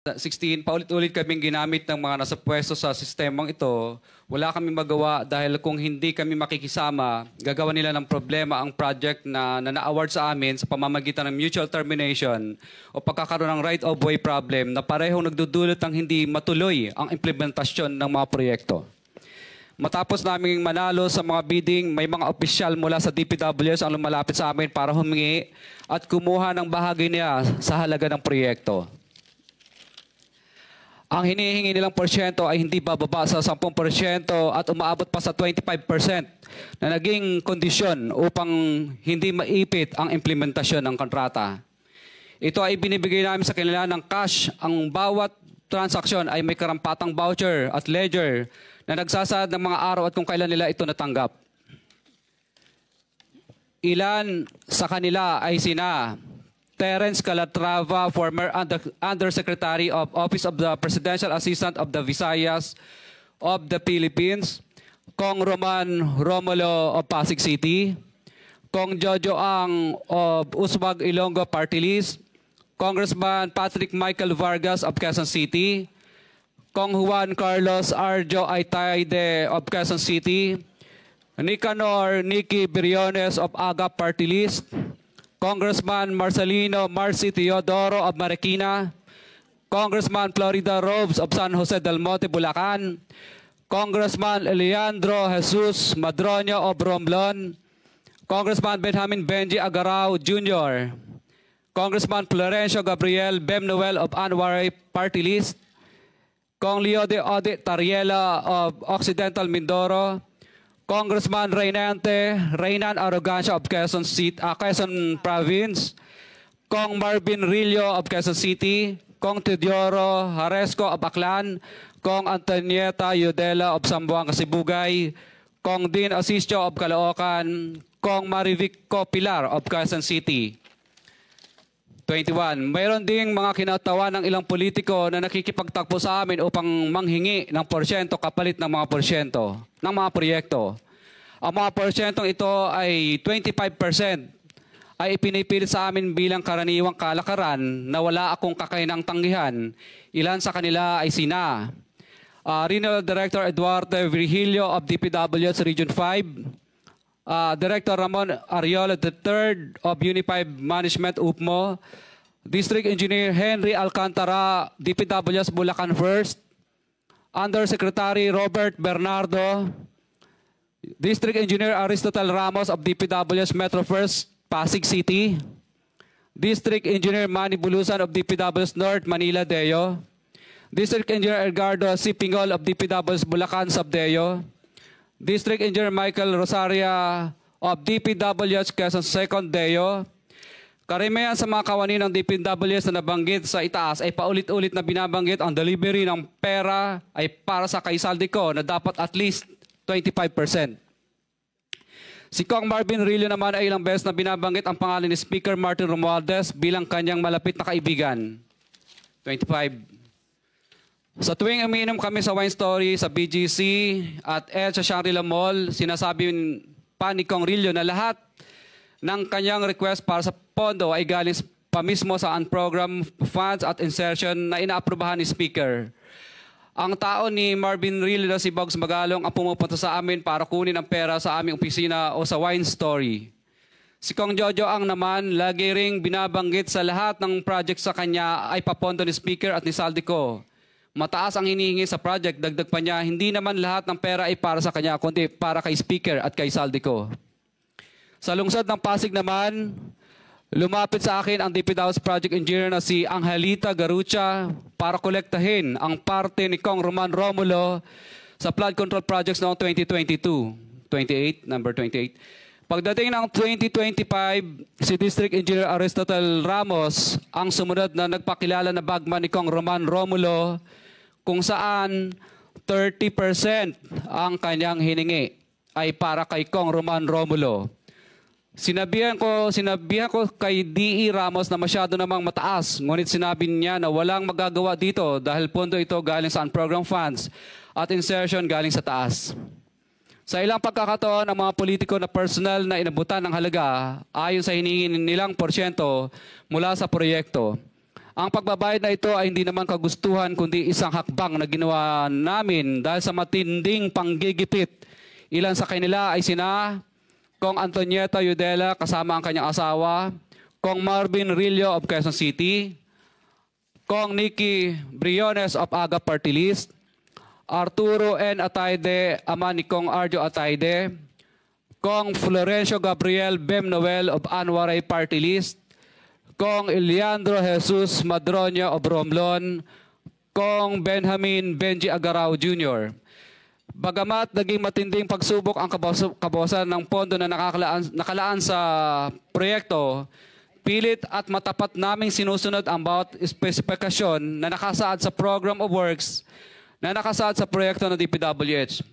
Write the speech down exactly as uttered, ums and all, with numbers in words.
sixteen, paulit-ulit kaming ginamit ng mga nasa pwesto sa sistemang ito. Wala kami magawa dahil kung hindi kami makikisama, gagawa nila ng problema ang project na, na na-award sa amin sa pamamagitan ng mutual termination o pagkakaroon ng right of way problem na parehong nagdudulot ng hindi matuloy ang implementasyon ng mga proyekto. Matapos naming manalo sa mga bidding, may mga opisyal mula sa D P W S ang lumalapit sa amin para humingi at kumuha ng bahagi niya sa halaga ng proyekto. Ang hinihingi nilang porsyento ay hindi bababa sa sampung porsyento at umaabot pa sa twenty-five percent na naging kondisyon upang hindi maipit ang implementasyon ng kontrata. Ito ay binibigay namin sa kanila ng cash. Ang bawat transaksyon ay may karampatang voucher at ledger na nagsasaad ng mga araw at kung kailan nila ito natanggap. Ilan sa kanila ay sina Terence Calatrava, former under-, Undersecretary of Office of the Presidential Assistant of the Visayas of the Philippines, Cong Roman Romulo of Pasig City, Cong Jojo Ang of Uswag Ilonggo Party List, Congressman Patrick Michael Vargas of Quezon City, Cong Juan Carlos Arjo Aytayde of Quezon City, Nicanor Nicky Briones of AGAP Party List, Congressman Marcelino Marcy Teodoro of Marikina, Congressman Florida Robes of San Jose del Monte, Bulacan, Congressman Leandro Jesus Madroño of Romblon, Congressman Benjamin Benji Agarao Junior, Congressman Florencio Gabriel Bem Noel of Anwaray Party List, Cong Leody Odi Tariela of Occidental Mindoro, Congressman Reynante Reynan Arrogancia of Quezon City, ah, Quezon Province, Cong Marvin Rillo of Quezon City, Cong Teodoro Haresco of Aklan, Cong Antonieta Yudela of Zamboanga Sibugay, Cong Dean Asisio of Caloocan, Cong Marivic Copilar of Quezon City. Twenty-one, mayroon ding mga kinatawan ng ilang politiko na nakikipagtakbo sa amin upang manghingi ng porsyento kapalit ng mga porsyento ng mga proyekto. Ang mga porsyentong ito ay twenty-five percent ay ipinipilit sa amin bilang karaniwang kalakaran na wala akong kakahinang tanggihan. Ilan sa kanila ay sina, ah, Regional Director Eduardo Virgilio of D P W S Region five, ah, Director Ramon Ariola the third of Unified Management, UPMO, District Engineer Henry Alcantara, D P W S Bulacan First, Undersecretary Robert Bernardo, District Engineer Aristotle Ramos of D P W S Metro First, Pasig City, District Engineer Manny Bulusan of D P W S North Manila DEO, District Engineer Edgardo C. Pingol of D P W S Bulacan Sub DEO, District Engineer Michael Rosaria of D P W S Quezon Second DEO. Karamihan sa mga kawani ng D P W S na nabanggit sa itaas ay paulit-ulit na binabanggit ang delivery ng pera ay para sa kay Zaldy Co na dapat at least twenty-five percent. Si Cong Marvin Rillo naman ay ilang beses na binabanggit ang pangalan ni Speaker Martin Romualdez bilang kanyang malapit na kaibigan. Twenty-five. Sa tuwing umiinom kami sa Wine Story, sa B G C, at EDSA Shangri-La Mall, sinasabi pa ni Cong Rillo na lahat ng kanyang request para sa pondo ay galing pa mismo sa unprogrammed funds at insertion na inaaprubahan ni Speaker. Ang tao ni Marvin Rillo na si Bogs Magalong ang pumupunta sa amin para kunin ang pera sa aming opisina o sa Wine Story. Si Cong Jojo Ang naman, lagi ring binabanggit sa lahat ng project sa kanya ay papondo ni Speaker at ni Zaldy Co. Mataas ang hinihingi sa project, dagdag pa niya, hindi naman lahat ng pera ay para sa kanya, kundi para kay Speaker at kay Zaldy Co. Sa lungsod ng Pasig naman, lumapit sa akin ang D P W S Project Engineer na si Angelita Garucha para kolektahin ang parte ni Cong Roman Romulo sa flood control projects noong twenty twenty-two, twenty-eight, number twenty-eight. Pagdating ng twenty twenty-five, si District Engineer Aristotle Ramos ang sumunod na nagpakilala na bagman ni Cong Roman Romulo, kung saan thirty percent ang kanyang hiningi ay para kay Cong Roman Romulo. Sinabihan ko, sinabihan ko kay D E Ramos na masyado namang mataas, ngunit sinabi niya na walang magagawa dito dahil pondo ito galing sa unprogrammed funds at insertion galing sa taas. Sa ilang pagkakataon, ang mga politiko na personal na inabutan ng halaga ayon sa hinihingi nilang porsyento mula sa proyekto. Ang pagbabayad na ito ay hindi naman kagustuhan kundi isang hakbang na ginawa namin dahil sa matinding panggigipit. Ilan sa kanila ay sina Kong Antonieta Yudela kasama ang kanyang asawa, Kong Marvin Rillo of Quezon City, Kong Nikki Briones of AGA Party List, Arturo N. Atayde, ama ni Kong Arjo Atayde, Kong Florencio Gabriel Bem Noel of Anwaray Party List, Kong Eliandro Jesus Madroño of Romblon, Kong Benjamin Benji Agarao Junior. Bagamat naging matinding pagsubok ang kabas-, kabawasan ng pondo na nakakalaan, nakalaan sa proyekto, pilit at matapat naming sinusunod ang bawat espesipikasyon na nakasaad sa Program of Works na nakasaad sa proyekto ng D P W H.